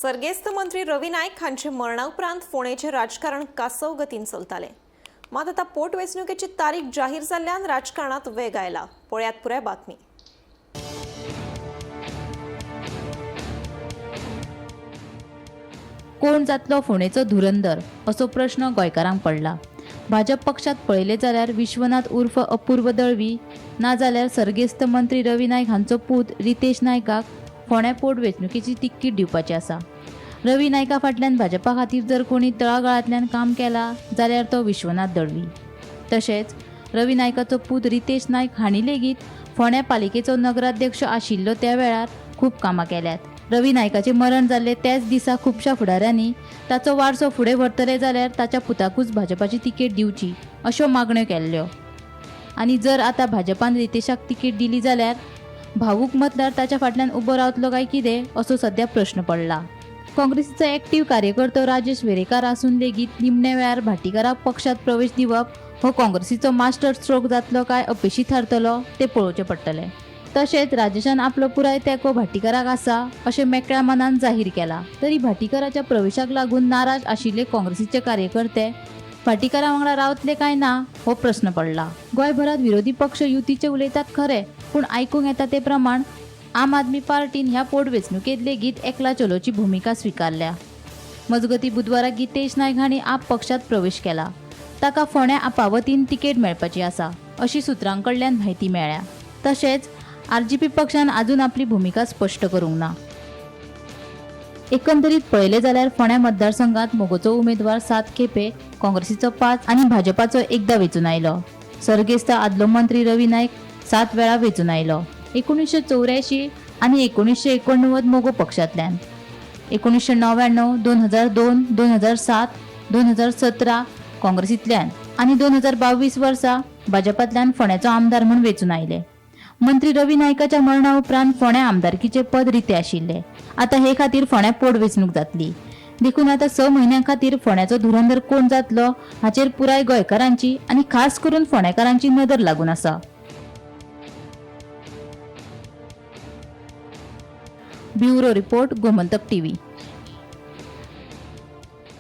सर्गेस्त मंत्री रवी नायक हांचे मरणा उपरांत फोंडेचें राजकारण कासव गतीन चलतालें. मात आतां पोटवेंचणुकेची तारीख जाहीर जाल्ल्यान राजकारणात वेग आयला. पळयात पुराय बातमी. कोण जातलो फोंडेचो धुरंदर असो प्रश्न गोंयकारांक पडला. भाजप पक्षांत पळयलें जाल्यार विश्वनाथ उर्फ अपूर्व दळवी, नाजाल्यार सर्गेस्त मंत्री रवी नायक हांचो पूत रितेश नायकाक फोंड्या पोटवेंचणुकेची तिकीट दिवपाची आसा. रवी नायका फाटल्यान भाजपा खातीर जर कोणी तळागाळांतल्यान काम केलां जाल्यार तो विश्वनाथ दळवी. तशेंच रवी नायकाचो पूत रितेश नायक हांणी लेगीत फोंड्या पालिकेचो नगराध्यक्ष आशिल्लो त्या वेळार खूब कामां केल्यात. रवी नायकाचें मरण जाल्लें त्याच दिसा खुबश्या फुडाऱ्यांनी ताचो वारसो फुडें व्हरतले जाल्यार ताच्या पुताकूच भाजपाची तिकेट दिवची अश्यो मागण्यो केल्ल्यो. आनी जर आतां भाजपान रितेशाक तिकेट दिली जाल्यार भावूक मतदार ताच्या फाटल्यान उबो रावतलो काय कितें असो सद्या प्रश्न पडला. काँग्रेसीचो एक्टीव कार्यकर्तो राजेश वेरेकार आसून लेगीत निमण्या वेळार भाटीकाराक पक्षांत प्रवेश दिवप हो काँग्रेसीचो मास्टर स्ट्रोक जातलो काय अपेशी थारतलो तें पळोवचें पडटलें. तशेंच राजेशान आपलो पुराय तेंको भाटीकाराक आसा अशें मेकळ्या मनान जाहीर केला. तरी भाटीकाराच्या प्रवेशाक लागून नाराज आशिल्ले काँग्रेसीचे कार्यकर्ते भाटीकारा वांगडा रावतले काय ना हो प्रश्न पडला. गोंयभरात विरोधी पक्ष युतीचे उलयतात खरे, पूण आयकूंक येता ते प्रमाण आम आदमी पार्टीन ह्या पोटवेंचणुकेंत लेगीत एकला चलोची भुमिका स्विकारल्या. मजगती बुधवारा गितेश नायक हांणी आप पक्षांत प्रवेश केला. ताका फोंड्या आपा वतीन तिकेट मेळपाची आसा अशी सुत्रां कडल्यान म्हायती मेळ्ळ्या. तशेंच आरजीपी पक्षान अजून आपली भुमिका स्पश्ट करूंक ना. एकंदरीत पळयलें जाल्यार फोंड्या मतदारसंघात मगोचो उमेदवार 7 खेपे, काँग्रेसीचो 5 आनी भाजपाचो एकदां वेंचून आयलो. सर्गेस्त आदलो मंत्री रवी नायक 7 वेळा वेंचून आयलो. 1984 आनी 1989 मगो पक्षांतल्यान, 1999, 2002, 2007, 2017 काँग्रेसींतल्यान आनी 2022 वर्सा भाजपांतल्यान फोंड्याचो आमदार म्हूण वेंचून आयले. मंत्री रवी नायकाच्या मरणा उपरांत फोंड्या आमदारकीचें पद रितें आशिल्लें. आतां हे खातीर फोंड्या पोटवेंचणूक जातली. देखून आतां 6 म्हयन्यां खातीर फोंड्याचो धुरंदर कोण जातलो हाचेर पुराय गोंयकारांची आनी खास करून फोंडेकारांची नदर लागून आसा. Bureau report, Gomantak TV.